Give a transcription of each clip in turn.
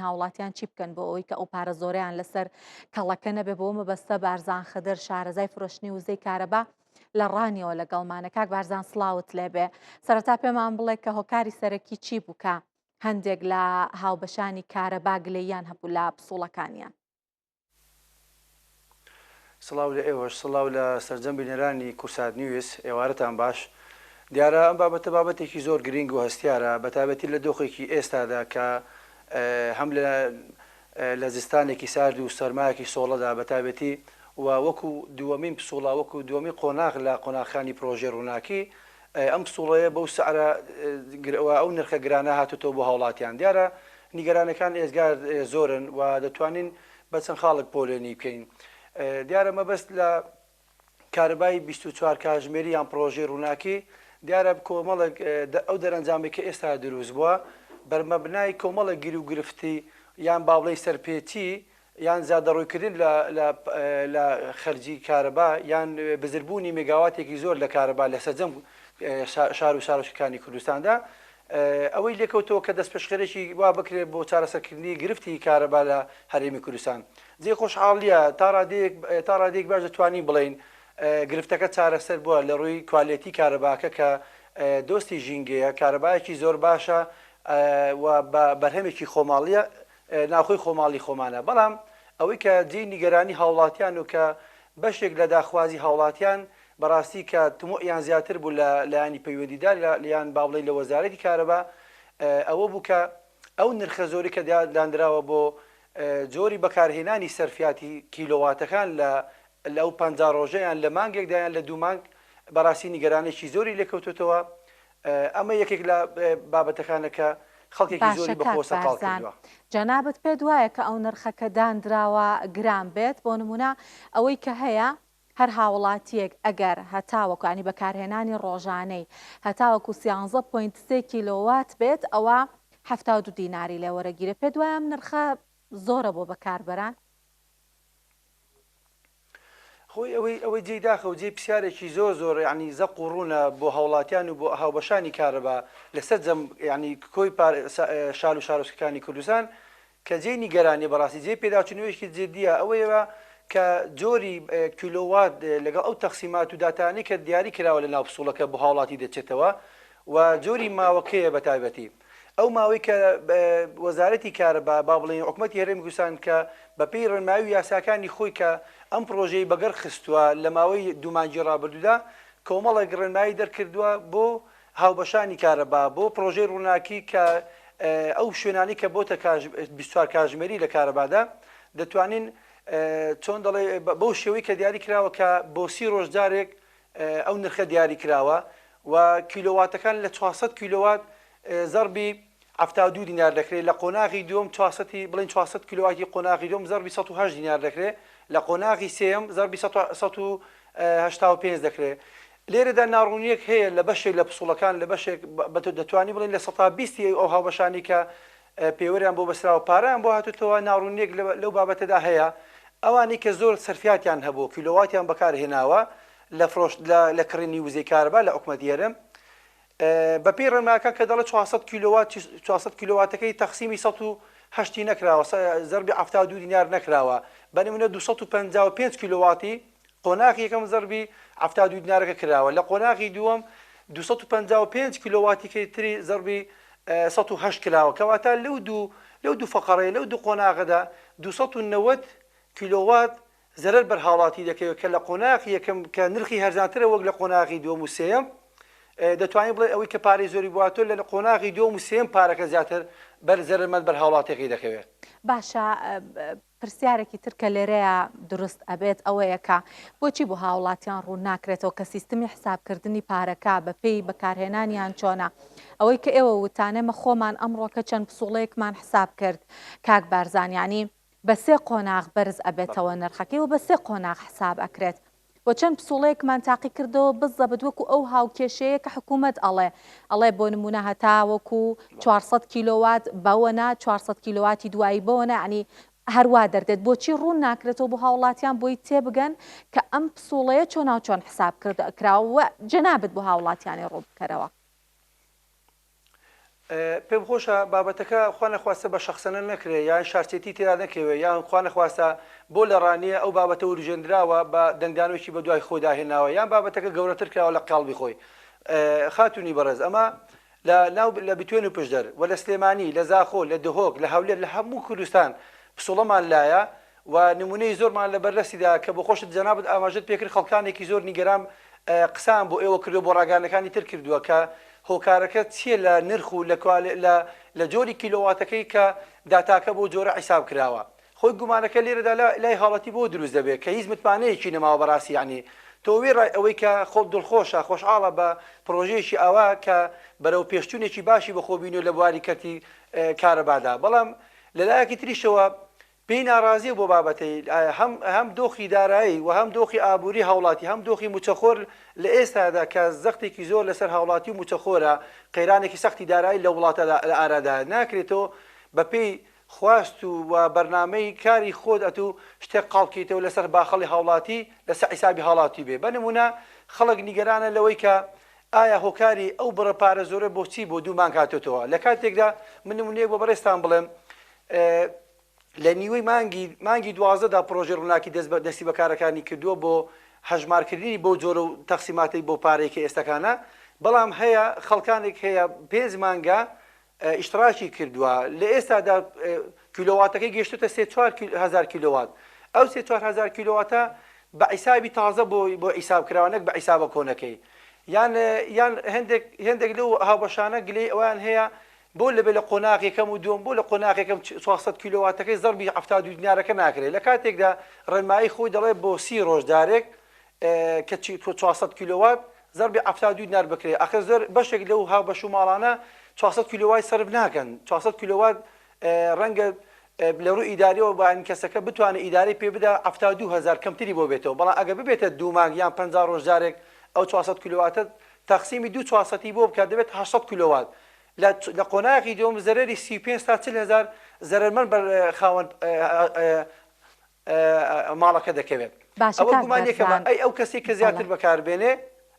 هاوڵاتیان چی بکەن بۆ ئەوەی کە ئەو پارە زۆرەیان لەسەر کەڵەکە نەبێ بۆ مەبەستە بارزان خدر شارەزای فرۆشتنی وزەی کارەبا لە ڕانیەوە لەگەڵمانە کاک بارزان سڵاوت لێبێ سەرەتا پێمان بڵێ کە هۆکاری سەرەکی چی بوو کە هەندێک لە هاوبەشانی کارەبا گلەییان هەبوو لە پسوڵەکانیان. سڵاو لە ئێوەش سڵاو لە سەرجەم بینەرانی کوردسات نیوز ئێوارەتان باش دیارە ئەم بابەتە بابەتێکی زۆر گرینگ و هەستیارە بەتایبەتی لە دۆخێکی ئێستادا کە هەم لە لە زستانێکی سارد و سەرمایەکی سۆڵەدا بەتایبەتی و وەکو دووەمین پسوڵە وەکو دووەمین قۆناغ لە قۆناغەکانی پرۆژەی ڕووناکی ئەم پسوڵەیە بەو سعرە و ئەو نرخە گرانە هاتووتەوە بۆ هاوڵاتیان دیارە نیگەرانەکان ئێجگار زۆرن و دەتوانین بە چەند خاڵێک پۆلێنی بکەین. دیارە مەبەست لە کارەبای 24 کاژمێری یان پڕۆژەی ڕووناکی دیارە کۆمەڵێک ئەو دەرەنجامەی کە ئێستا دروست بووە بەرمەبنای کۆمەڵێک گیروگرفتی یان با بڵێین سەرپێچی یان زیادەڕۆیکردن لە لە لە خەرجی کارەبا یان بزربوونی مێگاواتێکی زۆر لە کارەبا لە سەرجەم شار و شارۆچکەکانی کوردستاندا ئەوەی لێکەوتەوە کە دەستپێشخەرێکی وا بکرێت بۆ چارەسەرکردنی گرفتی کارەبا لە هەرێمی کوردستان. جێی خۆشحاڵییە تا ڕادەیەک تا ڕادەیەک باش دەتوانین بڵێین گرفتەکە چارەسەر بووە لە ڕووی کوالێتی کارەباکە کە دۆستی ژینگەیە، کارەبایەکی زۆر باشە و بە بەرهەمێکی خۆماڵییە ناوخۆی خۆماڵی خۆمانە، بەڵام ئەوەی کە جێی نیگەرانی هاوڵاتیان و کە بەشێک لە داخوازی هاوڵاتیان بەڕاستی کە تموعیان زیاتر بوو لە لایەنی پەیوەندیدار لە یان با بڵێین لە وەزارەتی کارەبا ئەوە بوو کە ئەو نرخە زۆری کە دانراوە بۆ جۆری بەکارهێنانی سەرفیاتی کیلۆواتەکان لە لە ئەو 50 ڕۆژە یان لە مانگێکدا یان لە دوو مانگ بەڕاستی نیگەرانێکی زۆری لێکەوتۆتەوە ئەمە یەکێک لە بابەتەکانە کە خەڵکێکی باشە زۆری کاک بەخۆوە سەرقاڵ بارزان کردووە. جەنابت پێت وایە کە ئەو نرخە کە داندراوە گران بێت بۆ نمونە ئەوەی کە هەیە هەر هاوڵاتیەک ئەگەر هەتاوەکو یانی بەکارهێنانی ڕۆژانەی هەتاوەکو سیانزە point سێ کیلۆوات بێت ئەوا 72 دیناری لێ وەرەگیرێ پێت وایە ئەم نرخە زۆرە بۆ بەکاربەران؟ خۆی ئەوەی ئەوەی جێی داخە و جێی پرسیارێکی زۆر زۆر یانی زەق و ڕوونە بۆ هاوڵاتیان و بۆ هاوبەشانی کارەبا لە سەرجەم یانی کۆی شار و شارۆچکەکانی کوردستان کە جێی نیگەرانیە بەڕاستی جێی پێداچوونەوەیەکی جدیە ئەوەیە کە جۆری کیلۆوات لەگەڵ ئەو تەقسیمات و داتانەی کە دیاری کراوە لە ناو پسوڵەکە بۆ هاوڵاتی دەچێتەوە و جۆری ماوەکەیە بە تایبەتی ئەو ماوەی کە وەزارەتی کارەبا با بڵێین حکومەتی هەرێمی کوردستان کە بەپێی ڕێنمایی و یاساکانی خۆی کە ئەم پڕۆژەی بەگەڕ خستووە لە ماوەی دوو مانگی ڕابردوودا کۆمەڵێک ڕێنمایی دەرکردووە بۆ هاوبەشانی کارەبا بۆ پڕۆژەی ڕووناکی کە ئەو شوێنانەی کە بۆتە 24 کاژمێری لە کارەبادا دەتوانین چۆن دەڵێ بەو شێوەی کە دیاری کراوە کە بۆ سی ڕۆژ جارێک ئەو نرخە دیاری کراوە و کیلۆواتەکان لە 400 کیلۆوات زەربی 72 دینار دەکرێت لە قۆناغی دووەم 400 بڵێن 400 کیلۆواتی قۆناغی دووەم زەربی 108 دینار دەکرێت لە قۆناغی سێیەم زەربی 185 دەکرێت لێرەدا ناڕوونییەک هەیە لە بەشێک لە پسوڵەکان، لە بەشێک بە دەتوانی بڵێین 20% ی ئەو هاوبەشانەی کە پێوەریان بۆ بەستراوە پارەیان بۆ هاتووتەوە، ناڕوونییەک لەو بابەتەدا هەیە. ئەوانەی کە زۆر سەرفیاتیان هەبووە، کیلۆواتیان بەکار هێناوە لە فرۆشت لە کڕینی وزەی کارەبا لە حکومەتی هەرێم، بە پێی ڕێنمایەکان کە دەڵێت 400 کیلۆوات 400 کیلۆواتەکەی تەقسیمی 108 ی نەکراوە، زەربی 72 دینار نەکراوە، بە نموونە 255 کیلۆواتی قۆناغی یەکەم زەربی 72 دینارەکە کراوە، لە قۆناغی دووەم 255 کیلۆواتیکەی تری زەربی 108 کراوە، کەواتە لەو دوو لەو دوو فەقەڕەیە لەو دوو قۆناغەدا 290 کیلۆوات زەرەر بەر هاوڵاتی دەکەوێت کە لە قۆناغی یەکەم کە نرخی هەرزانترە وەک لە قۆناغی دووەم و سێیەم دەتوانین بڵێین ئەوەی کە پارەی زۆری بۆ هاتووە لە قۆناغی دووەم و سێیەم پارەکە زیاتر بەر زەرەرمەند بەر هاوڵاتیەکەی دەکەوێت. باشە پرسیارێکی تر کە لێرەیا دروست ئەبێت ئەوەیە کە بۆچی بۆ هاوڵاتیان ڕوون ناکرێتەوە کە سیستمی حسابکردنی پارەکە بە پێی بەکارهێنانیان چۆنە؟ ئەوەی کە ئێوە وتان ئێمە خۆمان ئەمڕۆکە چەند پسوڵەیەکمان حساب کرد کاک بارزان یانی بە سێ قۆناغ بەرز ئەبێتەوە نرخەکەی و بە سێ قۆناغ حساب ئەکرێت و چەند پسوڵەیەکمان تاقی کردەوە بزەبت وەکو ئەو هاوکێشەیە کە حکومەت ئەڵێ ئەڵێ بۆ نمونە هەتا وەکو 400 کیلۆوات بەوەنا 400 کیلۆواتی دوایی بەوەنا یعنی هەروا دەردێت بۆچی ڕوون ناکرێتەوە بۆ هاوڵاتیان بۆی تێبگەن کە ئەم پسوڵەیە چۆناو چۆن حساب کراوە و جەنابت بۆ هاوڵاتیانی ڕوون بکەرەوە. پێم خۆشە بابەتەکە خوا نەخواستە بە شەخسەنە نەکرێ یان شارچێتی تێدا نەکەوێ یان خوا نەخواستە بۆ لە ڕانیە ئەو بابەتە وروژێندراوە بە دەنگدانەوەیەکی بە دوای خۆیدا هێناوە یان بابەتەکە گەورەتر کراوە لە قاڵبی خۆی خاتوونی بەڕێز ئەمە لە ناو لە بتوێن و پشدەر و لە سلێمانی لە زاخۆ لە دهۆک لە هەولێر لە هەموو کوردستان پسوڵەمان لایە و نمونەی زۆرمان لە بەردەستیدا کە بۆ خۆشت جەنابت ئاماژەت پێکرد خەڵکانێکی زۆر نیگەران قسەیان بۆ ئێوە کردوە بۆ ڕاگەیاندنەکانی تر کردوە کە هۆکارەکە چیە لە نرخ و لە لە لە جۆری کیلۆواتەکەی کە داتاکە بەو جۆرە عیساب کراوە خۆی گومانەکە لێرەدا لای هاوڵاتی بۆ دروست دەبێت کە هیچ متمانەیەکی نەماوە بەڕاستی یەعنی تۆ وێڕای ئەوەی کە خۆت دڵخۆشە خۆشحاڵە بە پڕۆژەیەکی ئاوا کە بەرەو پێشچونێکی باشی بەخۆ بینیوە لە بواری کەرتی کارەبادا بەڵام لەلایەکی تریشەوە پێی ناڕازیە بۆ بابەتەی هەم هەم دۆخی دارایی و هەم دۆخی ئابووری هاوڵاتی هەم دۆخی مووچەخۆر لە ئێستادا کە زەختێکی زۆر لەسەر هاوڵاتی و مووچەخۆرە قەیرانێکی سەختی دارایی لە وڵاتەدا لە ئارادایە ناکرێت تۆ بە پێی خواست و و بەرنامەی کاری خۆت ئەتوو شتێک قاڵ کەیتەوە لەسەر باخەڵی هاوڵاتی لەسەر حیسابی هاڵاتی بێ بە نموونە خەڵک نیگەرانە لەوەی کە ئایا هۆکاری ئەو بڕە پارە زۆرە بۆچی بۆ دوو مانگ هاتۆتەوە لە کاتێکدا من نموونەیەک بۆ بەڕێزتان بڵێم لە نیوەی مانگی مانگی 12 دا پڕۆژەی ڕووناکی دەست بە دەستی بە کارەکانی کردووە بۆ هەژمارکردنی بەو جۆرە و تەقسیماتەی بۆ پارەی کە ئێستەکانە بەڵام هەیە خەڵکانێک هەیە پێنج مانگە ئیشتراکی کردووە لە ئێستادا کیلۆواتەکەی گەیشتوتە سێ چوار هەزار کیلۆوات ئەو سێ چوار هەزار کیلۆواتە بە عیسابی تازە بۆ بۆ عیساب کراوە نەک بە عیسابە کۆنەکەی یان یان هەندێک هەندێک لەو هاوبەشانە گلەی ئەویان هەیە بۆ لەبێ لە قۆناغ یەکەم و دووەم بۆ لە قۆناغ یەکەم 400 کیلۆواتەکەی زەربی 72 دینارەکە ناکرێت لە کاتێکدا ڕێنمایی خۆی دەڵێ بۆ سی ڕۆژ جارێک کە 400 کیلۆوات زەربی 72 دینار بکرێت ئەخر زۆر بەشێک لەو هاوبەش و ماڵانە 400 کیلۆوای سەرف ناکەن 400 کیلۆوات ڕەنگە لە ڕووی ئیداریەوە بە کەسەکە بتوانێت ئیدارەی پێ بدا 72 هەزار کەمتری بۆ بێتەوە بەڵام ئەگەر ببێتە دوو مانگ یان 50 ڕۆژ جارێک ئەو 400 کیلۆواتە تەقسیمی دوو چوارسەتی بۆ بکات دەبێت 800 کیلۆوات لە لە قۆناغی دووەم زەرەری 35 تا 40 هەزار زەرەرمەند بەر خاوەن ماڵەکە دەکەوێت. باشە ئەوە کاک گومان یەکەمە بەرزان ئەی ئەو کەسەی کە بەڵێ. زیاتر بەکار بێنێ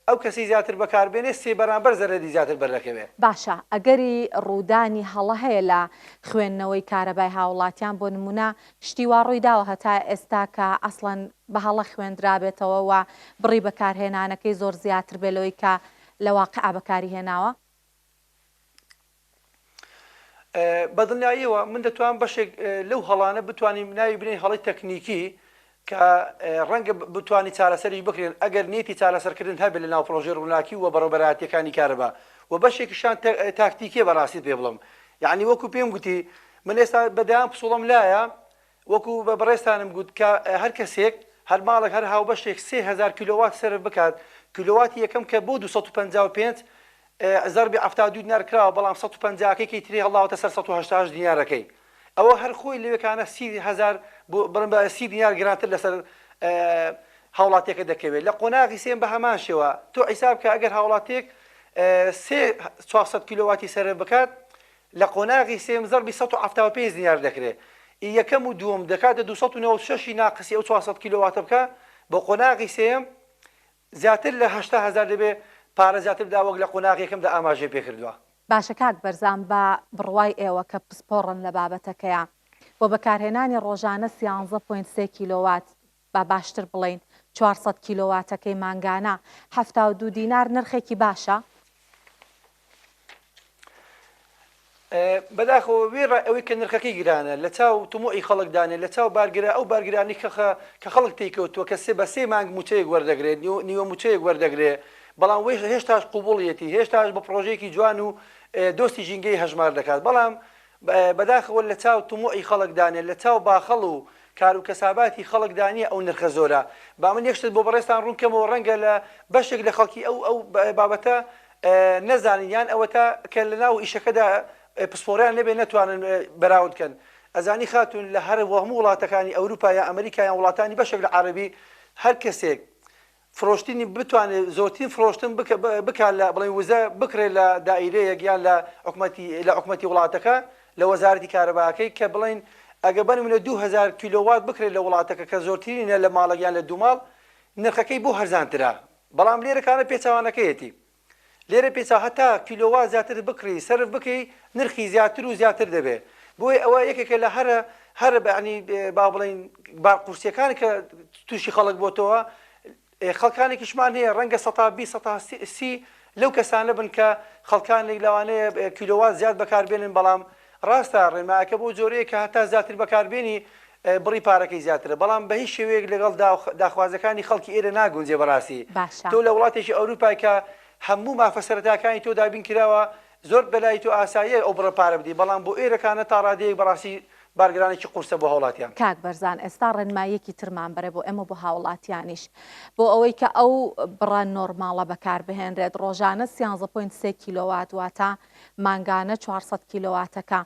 ئەو کەسەی زیاتر بەکار بێنێ سێ بەرامبەر زەرەری زیاتر بەردەکەوێ. باشە ئەگەری ڕوودانی هەڵە هەیە لە خوێندنەوەی کارەبای هاوڵاتیان بۆ نمونە شتی وا ڕوویداوە هەتا ئێستا کە ئەسڵەن بە هەڵە خوێندرابێتەوە و بڕی بەکارهێنانەکەی زۆر زیاتر بێ لەوەی کە لە واقیع بەکاری هێناوە؟ بە دڵنیاییەوە من دەتوانم بەشێک لەو هەڵانە بتوانین ناوی بنێین هەڵەی تەکنیکی کە ڕەنگە بتوانین چارەسەریش بکرێن ئەگەر نیەتی چارەسەرکردن هەبێت لە ناو پڕۆژەی ڕووناکی و بەڕێوەبەرایەتییەکانی کارەبا و بەشێکیشیان تاکتیکیە بە ڕاستیت پێ بڵێم یەعنی وەکو پێم گوتی من ئێستا بە دەیان پسوڵەم لایە وەکو بە بەڕێزتانم گوت کە هەر کەسێک هەر ماڵێک هەر هاوبەشێک 3000 کیلۆوات سەرف بکات کیلۆواتی یەکەم کە بۆ 255 زەربی 72 دینار کراوە بەڵام 150 ەکەی کەی تری هەڵداوەتە سەر 188 دینارەکەی ئەوە هەر خۆی لەوێکانە 30 هەزار بۆ بڵێم بە 30 دینار گرانتر لەسەر هاوڵاتیەکە دەکەوێت لە قۆناغی سێم بە هەمان شێوە تۆ حیساب کە ئەگەر هاوڵاتیەک سێ 400 کیلۆواتی سەرف بکات لە قۆناغی سێیەم زەربی 175 دینار دەکرێت ئی یەکەم و دووەم دەکاتە 296 ی ناقسی ئەو 400 کیلۆواتە بکە بۆ قۆناغی سێیەم زیاتر لە 80 هەزار دەبێ پارە زیاتر بدا وەک لە قۆناغی یەکەمدا ئاماژەی پێکردووە. باشە کاک بەرزان بە بڕوای ئێوە کە پسپۆڕن لە بابەتەکەیا بۆ بەکارهێنانی ڕۆژانە سیانزە point سێ کیلۆوات با باشتر بڵێین 400 کیلۆواتەکەی مانگانە 72 دینار نرخێکی باشە؟ بەداخەوە وێڕای ئەوەی کە نرخەکەی گرانە لە چاو تموحی خەڵک دانێ لە چاو بارگرا ئەو بارگرانی کە کە خەڵک تێی کەوتووە کە سێ بە سێ مانگ مووچەیەک وەردەگرێت نیوە مووچەیەک وەردەگرێ بەڵام وەی هێشتاش قوبوڵیەتی هێشتاش بە پڕۆژەیەکی جوان و دۆستی ژینگەی هەژمار دەکات بەڵام بەداخەوە لە چاو تموحی خەڵک دانێ لە چاو باخەڵ و کار و کەساباتی خەڵک دانیە ئەو نرخە زۆرە با من یەک شتت بۆ بەڕێزتان ڕوون کەمەوە ڕەنگە لە بەشێک لە خەڵکی ئەو ئەو بابەتە نەزانن یان ئەوەتا کە لەناو ئیشەکەدا پسپۆڕیان نەبێ نەتوانن بەراورد کەن ئەزانی خاتوون لە هەر هەموو وڵاتەکانی ئەوروپا یا ئەمریکا یان وڵاتانی بەشێک لە عەرەبی هەر کەسێک فرۆشتنی بتوانێت زۆرترین فرۆشتن بکات لە بڵێن وزە بکڕێت لە دائیرەیەک یان لە حکومەتی لە حکومەتی وڵاتەکە لە وەزارەتی کارەباکەی کە بڵێن ئەگە بنمونە 2000 کیلۆوات بکرێت لە وڵاتەکە کە زۆرترینە لە ماڵێک یان لە دوو ماڵ نرخەکەی بۆ هەرزانترە بەڵام لێرەکانە پێچەوانەکەیەتی. لێرە پێچا هەتا کیلۆوات زیاتر بکڕی سەرف بکەی نرخی زیاتر و زیاتر دەبێ بۆیە ئەوە یەکێکە لە هەرە هەرە یەعنی با بڵێین بار قورسیەکان کە تووشی خەڵک بۆتەوە خەڵکانێکیشمان هەیە ڕەنگە سەتا 20 سەتا سی لەو کەسانە بن کە خەڵکانێک لەوانەیە کیلۆوات زیاد بەکاربێنن بەڵام ڕاستە ڕێنمایەکە بەو جۆرەیە کە هەتا زیاتر بەکاربێنی بڕی پارەکەی زیاترە بەڵام بە هیچ شێوەیەک لەگەڵ داخوازەکانی خەڵکی ئێرە ناگونجێ بەڕاستی باشە. تۆ لە وڵاتێکی ئەوروپای کە هەموو مافە سەرەتاکانی تۆ دابین کراوە زۆر بەلای تۆ ئاساییە ئەو بڕە پارە بدەی بەڵام بۆ ئێرەکانە تا ڕادەیەک بەڕاستی بارگرانێکی قورسە بۆ هاوڵاتیان. کاک بەرزان ئێستا ڕێنماییەکی ترمان بەرە بۆ ئێمە بۆ هاوڵاتیانیش بۆ ئەوەی کە ئەو بڕە نۆرماڵە بەکار بهێنرێت ڕۆژانە سیانزە point سێ کیلۆوات واتە مانگانە 400 کیلۆواتەکە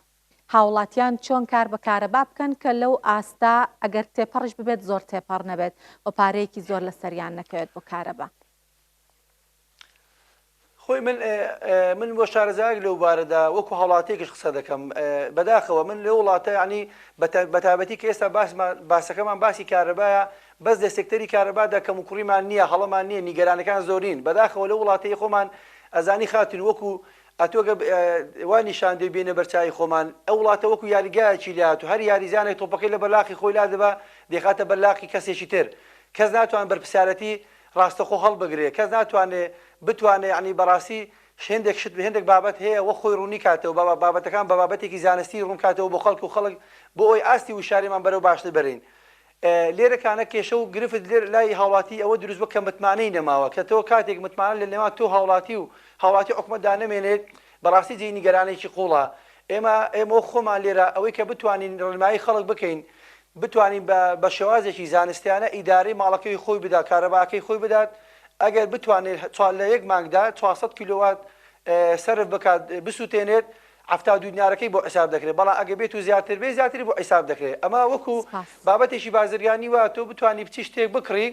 هاوڵاتیان چۆن کار بە کارەبا بکەن کە لەو ئاستە ئەگەر تێپەڕیش ببێت زۆر تێپەڕ نەبێت و پارەیەکی زۆر لەسەریان نەکەوێت بۆ کارەبا؟ خۆی من من بۆ شارەزایەک لەو بارەدا وەکو هاوڵاتیەکیش قسە دەکەم بەداخەوە من لەو وڵاتە یعنی بەتایبەتی کە ئێستا باسمان باسەکەمان باسی کارەبایە بەس لە سێکتەری کارەبادا کەموکوڕیمان نییە هەڵەمان نییە نیگەرانەکان زۆرین بەداخەوە لەو وڵاتەی خۆمان ئەزانی خاتون وەکو ئەتۆ گە وا نیشان دەی بێنە بەرچاوی خۆمان ئەو وڵاتە وەکو یاریگایەکی لێهاتوو هەر یاریزانێک تۆپەکەی لە بەرلاقی خۆی لادەبا دەیخاتە بەرلاقی کەسێکی تر کەس ناتوان بەرپرسیارەتی ڕاستەخۆ هەڵبگرێ کەس ناتوانێ بتوانێ یەعنی بەڕاستی هێندێک شت هێندێک بابەت هەیە وەک خۆی ڕوونی کاتەوە بە بابەتەکان بە بابەتێکی زانستی ڕوون کاتەوە بۆ خەڵک و خەڵک بۆ ئەوەی ئاستی وشیاریمان بەرەو باشتر بەرین لێرە کانە کێشە و گرفت لێر لای هاوڵاتی ئەوە دروست بووە کە متمانەی نەماوە کە تۆ کاتێک متمانە لە نێوان تۆ هاوڵاتی و هاوڵاتی حکومەتدا نەمێنێت بەڕاستی جێی نیگەرانێکی قوڵە ئێمە ئێمە وەک خۆمان لێرە ئەوەی کە بتوانین ڕێنمایی خەڵک بکەین بتوانین بە بە شێوازێکی زانستیانە ئیدارەی ماڵەکەی خۆی بدات کارەباکەی خۆی بدات ئەگەر بتوانێت لە یەک مانگدا 400 کیلۆوات سەرف بکات بسووتێنێت 72 دینارەکەی بۆ حیساب دەکرێت بەڵام ئەگەر بێت و زیاتر بێ زیاتری بۆ حیساب دەکرێت ئەمە وەکو سپاس. بابەتێکی بازرگانی وایە تۆ بتوانی بچی شتێک بکڕی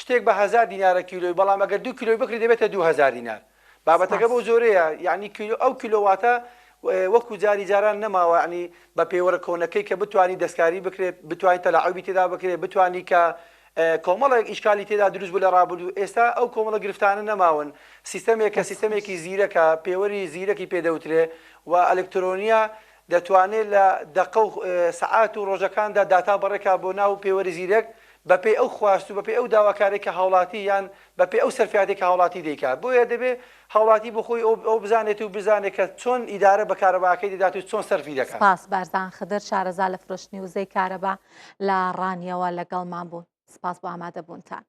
شتێک بە هەزار دینارە کیلۆی بەڵام ئەگەر دوو کیلۆی بکڕی دەبێتە 2000 دینار بابەتەکە سپاس. بەو جۆرەیە یعنی کیلۆ ئەو کیلۆواتە وەکو جاری جاران نەماوە یعنی بە پێوەرە کۆنەکەی کە بتوانی دەستکاری بکرێت بتوانی تەلاعوبی تێدا بکرێت بتوانی کە کۆمەڵێک ئیشکالی تێدا دروست بوو لە ڕابردوو ئێستا ئەو کۆمەڵە گرفتانە نەماون سیستەمێک کە دەست خۆش. سیستەمێکی زیرەکە پێوەری زیرەکی پێ دەوترێ و ئەلکترۆنیە دەتوانێت لە دەقە و سەعات و ڕۆژەکاندا داتا بەڕێکا بۆ ناو پێوەری زیرەک بەپێی ئەو خواست و بەپێی ئەو داواکاریەی کە هاوڵاتی یان بەپێی ئەو سەرفیاتەی کە هاوڵاتی دەیکات بۆیە دەبێ هاوڵاتی بۆ خۆی ئەو بزانێت و بزانێت کە چۆن ئیدارە بە کارەباکەی دەدات و چۆن سەرفی دەکات. سپاس بارزان خدر شارەزا لە فرۆشتنی وزەی کارەبا لە ڕانیەوە لەگەڵمان بوون سپاس بۆ ئامادەبوونتان.